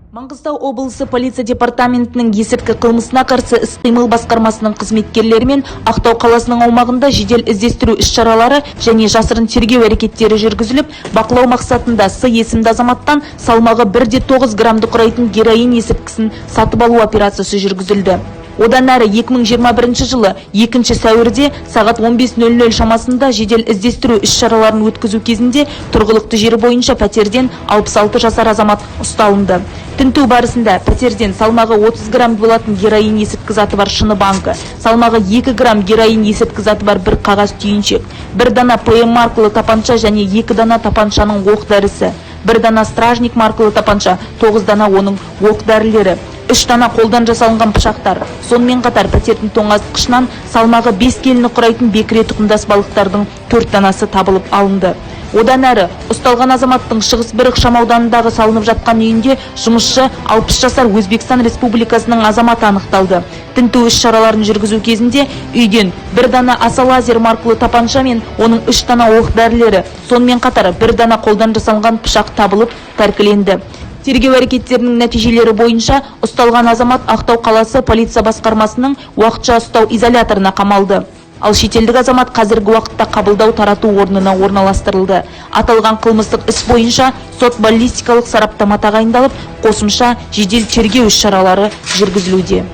Маңғыстау облысы полиция департаментінің есірткі қылмысына қарсы іс-қимыл басқармасының қызметкерлерімен Ақтау қаласының аумағында жедел іздестіру іс-шаралары және жасырын тергеу әрекеттері жүргізіліп, бақылау мақсатында С есімді азаматтан салмағы 1,9 граммды құрайтын героин есірткісін сатып алу операциясы жүргізілді. Одан әрі 2021 жылы 2 сәуірде сағат 15:00 шамасында жедел іздестіру іс-шараларын өткізу кезінде тұрғылықты жері бойынша пәтерден 66 жасар азамат ұсталынды. Тінту барысында пәтерден салмағы 30 грамм болатын героин есірткі заты бар шыны банкі, салмағы 2 грамм героин есірткі заты бар бір қағаз түйіншек, бір дана ПМ маркалы тапанша және екі дана тапаншаның оқ дәрісі, бір дана Стражник маркалы тапанша, 9 дана оның оқ дәрілері, үш дана қолдан жасалынған пышақтар, сонымен қатар пәтердің тоңазытқышынан салмағы 5 келіні құрайтын бекіре тұқымдас балықтардың төрт данасы табылып алынды. Одан әрі ұсталған азаматтың Шығыс 1 ықшамауданындағы салынып жатқан үйінде жұмысшы 60 жасар Өзбекстан Республикасының азаматы анықталды. Тінту іс-шараларын жүргізу кезінде үйден бір дана Асалазер маркалы тапанша мен оның үш дана оқ дәрілері, сонымен қатар бір дана қолдан жасалынған пышақ табылып, тәркіленді. Тергеу әрекеттерінің нәтижелері бойынша ұсталған азамат Ақтау қаласы полиция басқармасының уақытша ұстау изоляторына қамалды. Ал шетелдік азамат қазіргі уақытта қабылдау тарату орнына орналастырылды. Аталған қылмыстық іс бойынша сот баллистикалық сараптама тағайындалып, қосымша жедел тергеу іс-шаралары жүргізілуде.